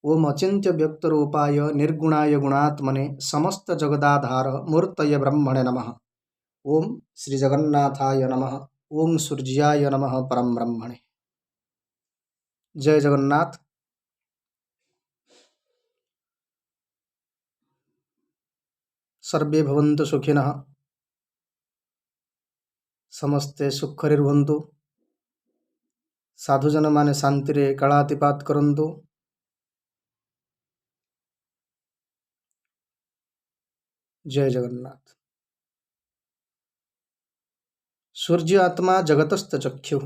ଓମ୍ ଅଚିନ୍ତ୍ୟ ବ୍ୟକ୍ତ ରୂପାୟ ନିର୍ଗୁଣାୟ ଗୁଣାତ୍ମନେ ସମସ୍ତ ଜଗଦାଧାର ମୂର୍ତ୍ତୟ ବ୍ରହ୍ମଣେ ନମଃ। ଓମ୍ ଶ୍ରୀ ଜଗନ୍ନାଥାୟ ନମଃ। ଓମ୍ ସୂର୍ଯ୍ୟାୟ ନମଃ ପରମ ବ୍ରହ୍ମଣେ। ଜୟ ଜଗନ୍ନାଥ। ସର୍ବେ ଭବନ୍ତୁ ସୁଖିନଃ। ସମସ୍ତେ ସୁଖରେ ରୁହନ୍ତୁ, ସାଧୁଜନମାନେ ଶାନ୍ତିରେ କାଳାତିପାତ କରନ୍ତୁ। ଜୟ ଜଗନ୍ନାଥ। ସୂର୍ଯ୍ୟ ଆତ୍ମା ଜଗତସ୍ଥ ଚକ୍ଷୁ।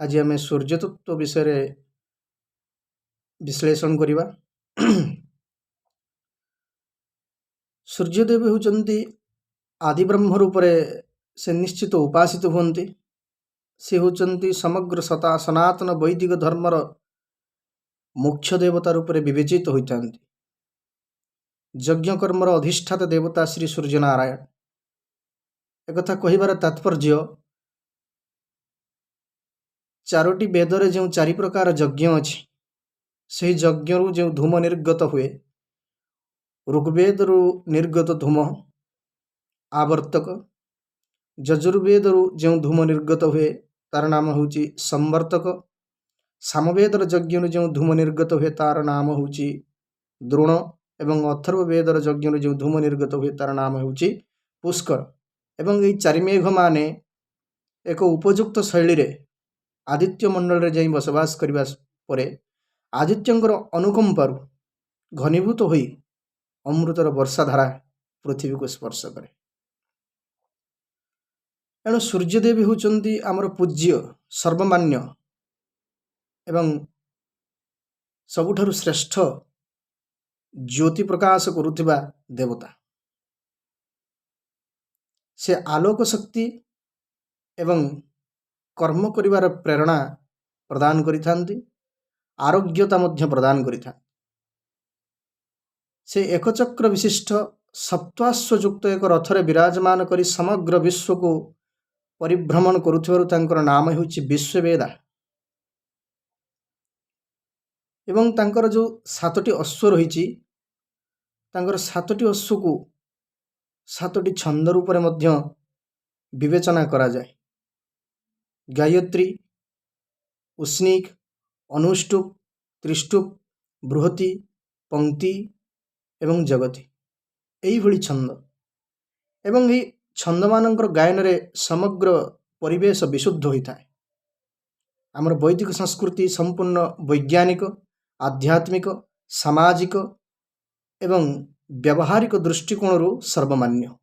ଆଜି ଆମେ ସୂର୍ଯ୍ୟ ତତ୍ତ୍ୱ ବିଷୟରେ ବିଶ୍ଳେଷଣ କରିବା। ସୂର୍ଯ୍ୟଦେବ ହେଉଛନ୍ତି ଆଦିବ୍ରହ୍ମ ରୂପରେ ସେ ନିଶ୍ଚିତ ଉପାସିତ ହୁଅନ୍ତି। ସେ ହେଉଛନ୍ତି ସମଗ୍ର ସତା ସନାତନ ବୈଦିକ ଧର୍ମର ମୁଖ୍ୟ ଦେବତା ରୂପରେ ବିବେଚିତ ହୋଇଥାନ୍ତି। ଯଜ୍ଞକର୍ମର ଅଧିଷ୍ଠାତ ଦେବତା ଶ୍ରୀ ସୂର୍ଯ୍ୟନାରାୟଣ। ଏକଥା କହିବାର ତାତ୍ପର୍ଯ୍ୟ, ଚାରୋଟି ବେଦରେ ଯେଉଁ ଚାରି ପ୍ରକାର ଯଜ୍ଞ ଅଛି, ସେହି ଯଜ୍ଞରୁ ଯେଉଁ ଧୂମ ନିର୍ଗତ ହୁଏ, ଋଗ୍ବେଦରୁ ନିର୍ଗତ ଧୂମ ଆବର୍ତ୍ତକ, ଯଜୁର୍ବେଦରୁ ଯେଉଁ ଧୂମ ନିର୍ଗତ ହୁଏ ତାର ନାମ ହେଉଛି ସମ୍ବର୍ତ୍ତକ, ସାମବେଦର ଯଜ୍ଞରୁ ଯେଉଁ ଧୂମ ନିର୍ଗତ ହୁଏ ତାର ନାମ ହେଉଛି ଦ୍ରୋଣ ଏବଂ ଅଥର୍ବ ବେଦର ଯଜ୍ଞରୁ ଯେଉଁ ଧୂମ ନିର୍ଗତ ହୁଏ ତାର ନାମ ହେଉଛି ପୁଷ୍କର। ଏବଂ ଏହି ଚାରିମେଘମାନେ ଏକ ଉପଯୁକ୍ତ ଶୈଳୀରେ ଆଦିତ୍ୟ ମଣ୍ଡଳରେ ଯାଇ ବସବାସ କରିବା ପରେ ଆଦିତ୍ୟଙ୍କର ଅନୁକମ୍ପାରୁ ଘନୀଭୂତ ହୋଇ ଅମୃତର ବର୍ଷାଧାରା ପୃଥିବୀକୁ ସ୍ପର୍ଶ କରେ। ଏଣୁ ସୂର୍ଯ୍ୟଦେବୀ ହେଉଛନ୍ତି ଆମର ପୂଜ୍ୟ, ସର୍ବମାନ୍ୟ ଏବଂ ସବୁଠାରୁ ଶ୍ରେଷ୍ଠ ଜ୍ୟୋତି ପ୍ରକାଶ କରୁଥିବା ଦେବତା। ସେ ଆଲୋକ ଶକ୍ତି ଏବଂ କର୍ମ କରିବାର ପ୍ରେରଣା ପ୍ରଦାନ କରିଥାନ୍ତି, ଆରୋଗ୍ୟତା ମଧ୍ୟ ପ୍ରଦାନ କରିଥାନ୍ତି। ସେ ଏକଚକ୍ର ବିଶିଷ୍ଟ ସପ୍ତାଶ୍ୱଯୁକ୍ତ ଏକ ରଥରେ ବିରାଜମାନ କରି ସମଗ୍ର ବିଶ୍ୱକୁ ପରିଭ୍ରମଣ କରୁଥିବାରୁ ତାଙ୍କର ନାମ ହେଉଛି ବିଶ୍ୱବେଦା। ଏବଂ ତାଙ୍କର ଯେଉଁ ସାତଟି ଅଶ୍ୱ ରହିଛି, ତାଙ୍କର ସାତଟି ଅଶ୍ୱକୁ ସାତଟି ଛନ୍ଦ ରୂପରେ ମଧ୍ୟ ବିବେଚନା କରାଯାଏ: ଗାୟତ୍ରୀ, ଉଷ୍ଣିକ, ଅନୁଷ୍ଟୁପ, ତ୍ରିଷ୍ଟୁପ, ବୃହତି, ପଙ୍କ୍ତି ଏବଂ ଜଗତି, ଏଇଭଳି ଛନ୍ଦ। ଏବଂ ଏହି ଛନ୍ଦମାନଙ୍କର ଗାୟନରେ ସମଗ୍ର ପରିବେଶ ବିଶୁଦ୍ଧ ହୋଇଥାଏ। ଆମର ବୈଦିକ ସଂସ୍କୃତି ସମ୍ପୂର୍ଣ୍ଣ ବୈଜ୍ଞାନିକ, ଆଧ୍ୟାତ୍ମିକ, ସାମାଜିକ ଏବଂ ବ୍ୟବହାରିକ ଦୃଷ୍ଟିକୋଣରୁ ସର୍ବମାନ୍ୟ।